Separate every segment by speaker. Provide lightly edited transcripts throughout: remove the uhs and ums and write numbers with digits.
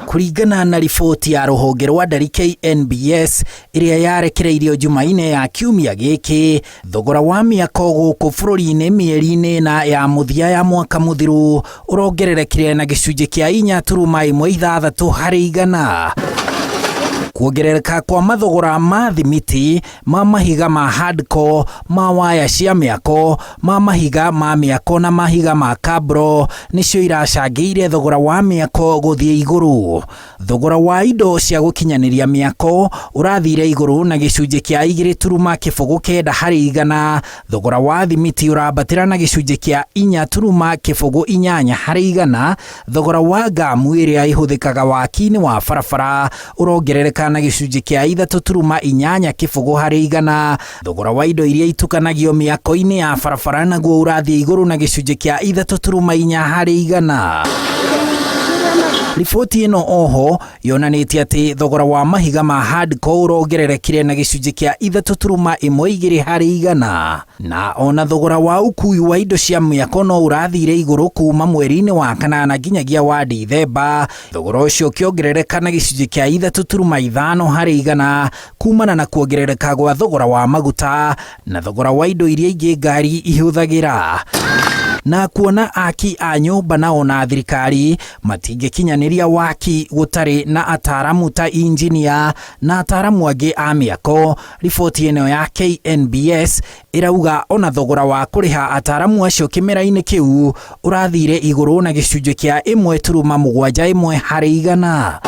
Speaker 1: Kũringana na riboti ya rũhonge rwa ndari KNBS ĩrĩa yarekereirio Jumaine ya kiumia gĩkĩ, thogora wa mĩako gũkũ bũrũri-inĩ mĩeri-inĩ ĩna ya mũthia ya mwaka mũthiru ũrongererekire na gĩcunjĩ kĩa 4.16 harĩ igana. Kuongerereka kwa mathogora ma thimiti, ma mahiga ma hardcore, ma waya cia mĩako, ma mahiga ma mĩako na mahiga ma kabro nĩcio iracangĩire thogora wa mĩako gũthiĩ igũrũ. Thogora wa indo cia gũkinyanĩria mĩako ũrathire igũrũ na gĩcunjĩ kĩa 2.09 harĩ igana, thogora wa thimiti ũrambatĩra na gĩcunjĩ kĩa 4.08 harĩ igana, thogora wa ngamu ĩrĩa ĩhũthĩkaga waki-inĩ wa barabara ũrongerereka na gĩcunjĩ kĩa 3.80 harĩ igana, thogora wa indo iria itukanagio mĩako-inĩ ya barabara naguo ũrathiĩ igũrũ na gĩcunjĩ kĩa 3.4 harĩ igana. Riboti ĩno oho yonanĩtie atĩ thogora wa mahiga ma hardcore ũrongererekire na gĩcunjĩ kĩa 3.12 harĩ igana, na ona thogora wa ũkui wa indo cia mĩako no ũrathire igũrũ kuma mweri-inĩ wa kanana nginyagia wa Dithemba, thogora ũcio ũkĩongerereka na gĩcunjĩ kĩa 3.5 harĩ igana kumana na kuongerereka gwa thogora wa maguta na thogora wa indo iria ingĩ ngari ihũthagĩra. Na kuona aki a nyũmba na ona thirikari matingĩkinyanĩria waki gũtarĩ na ataaramu ta injinia na ataaramu angĩ a mĩako, riboti ĩno ya KNBS ĩrauga ona thogora wa kũrĩha ataaramu acio kĩmera-inĩ kĩu ũrathire igũrũ na gĩcunjĩ kĩa 1.71 harĩ igana.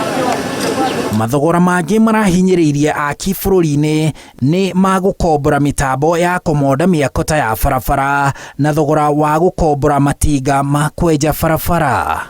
Speaker 1: Mathogora mangĩ marahinyĩrĩirie aki bũrũri-inĩ nĩ ma gũkombora mĩtambo ya kũmonda mĩako ta ya barabara na thogora wa gũkombora matinga ma kwenja barabara.